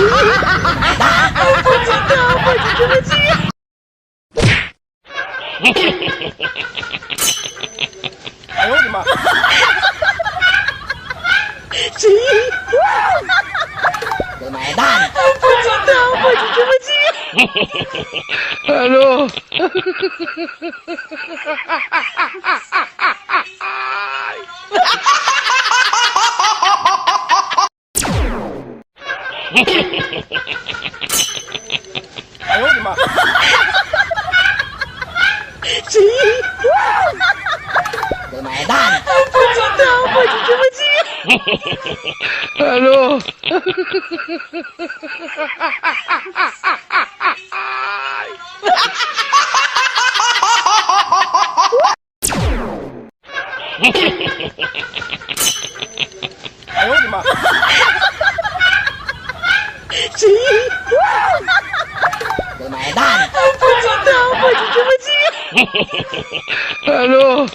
不知道我就这么急。哎呦我的妈！谁？买单。不知道我就这么急。 Hello。哎呦我的妈！谁？买单。不知道我就这么急。 Hello。哎呦我的妈！谁？买单。不知道我就这么急。 Hello。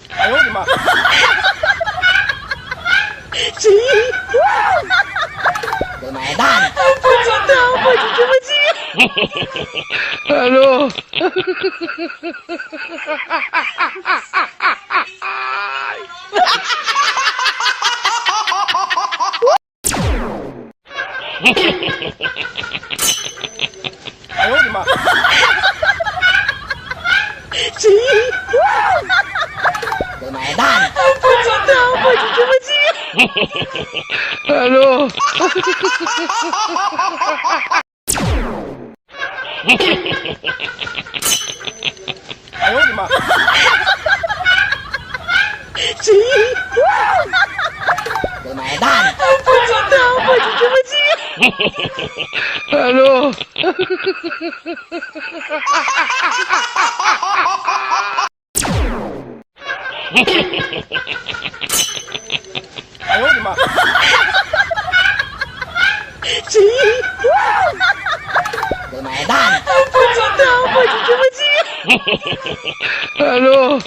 哎呦我的妈！谁？买单。不知道我就这么急。 Hello。哎呦我的妈！谁？买单。不知道我就这么急。 Hello。哎呦我的妈！谁？买单。不知道我就这么急。 Hello。哎呦我的妈！谁？买单。不知道我就这么急。 Hello。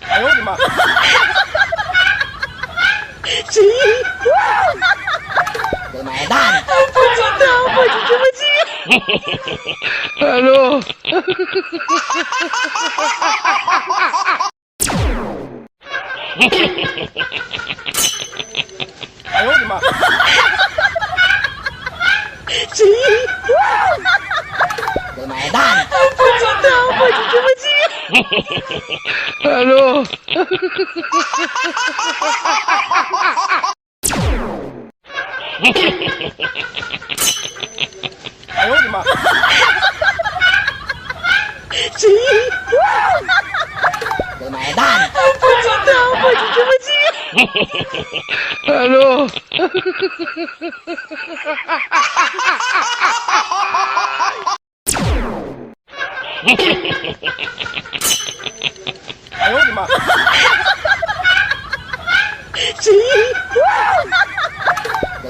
哎呦我的妈！谁？买单。不知道我就这么急。 Hello。哎呦我的妈！谁？买单。不知道我就这么急。 Hello。哎呦我的妈！谁？买单。不知道我就这么急。 Hello。哎呦我的妈！谁？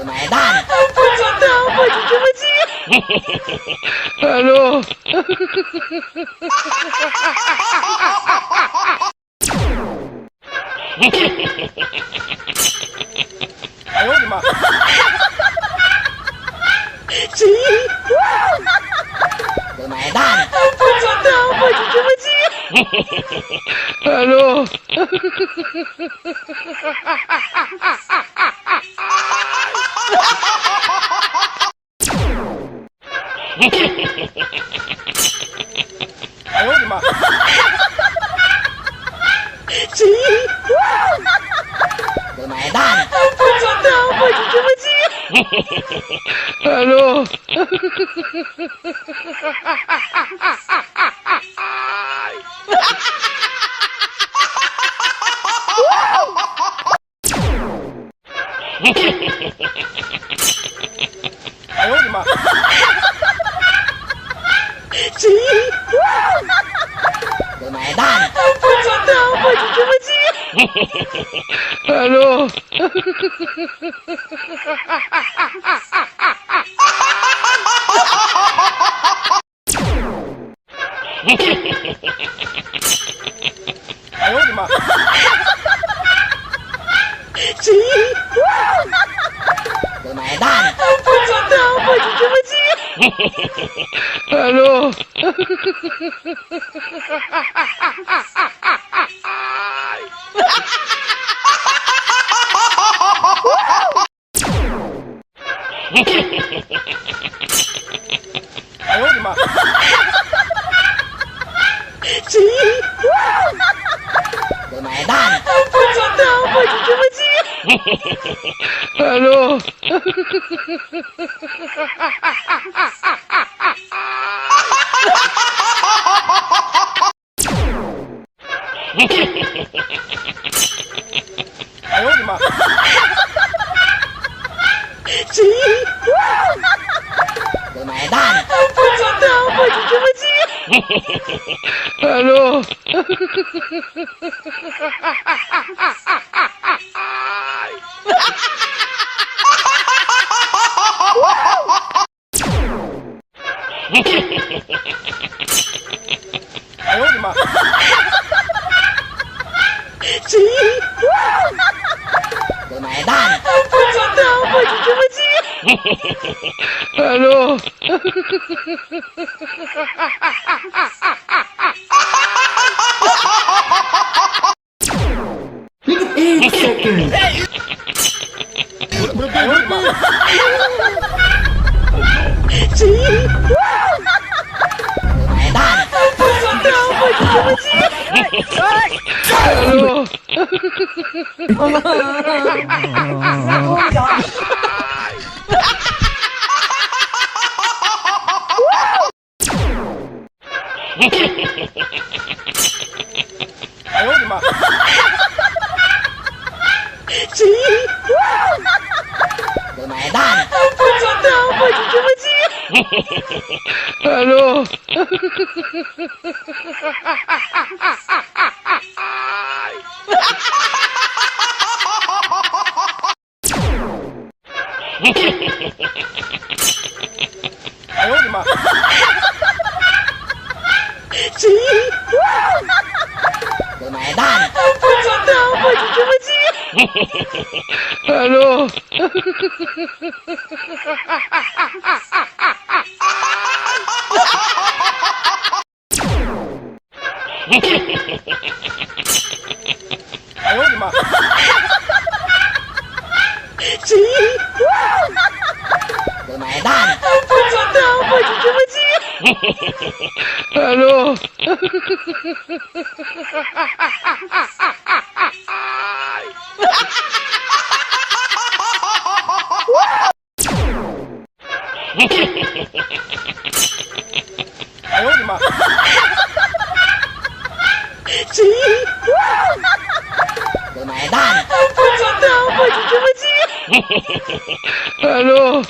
买单。不知道我就这么急。 Hello。哎呦我的妈！谁？买单。不知道我就这么急。 Hello。哎呦我的妈！谁？买单。不知道我就这么急。 Hello。哎呦我的妈！谁？ Hello. 哎呦我的妈！谁？我买单。不知道，我就这么记。Hello。哎呦我的妈！谁？我买单。不知道，我就这么记。Hello。哎呦我的妈！谁？我买单。不知道，我就这么记。Hello。哎呦我的妈！谁？我买单。不知道，我就这么记。Hello。哎呦我的妈！谁？我买单。不知道，我就这么记。Hello。哎呦我的妈！谁？我买单。不知道，我就这么记。Hello。哎呦我的妈！谁？我买单。不知道，我就这么记。Hello。哎呦我的妈！谁？我买单。不知道，我就这么记。Hello。哎呦我的妈！谁？我买单。不知道，我就这么记。Hello。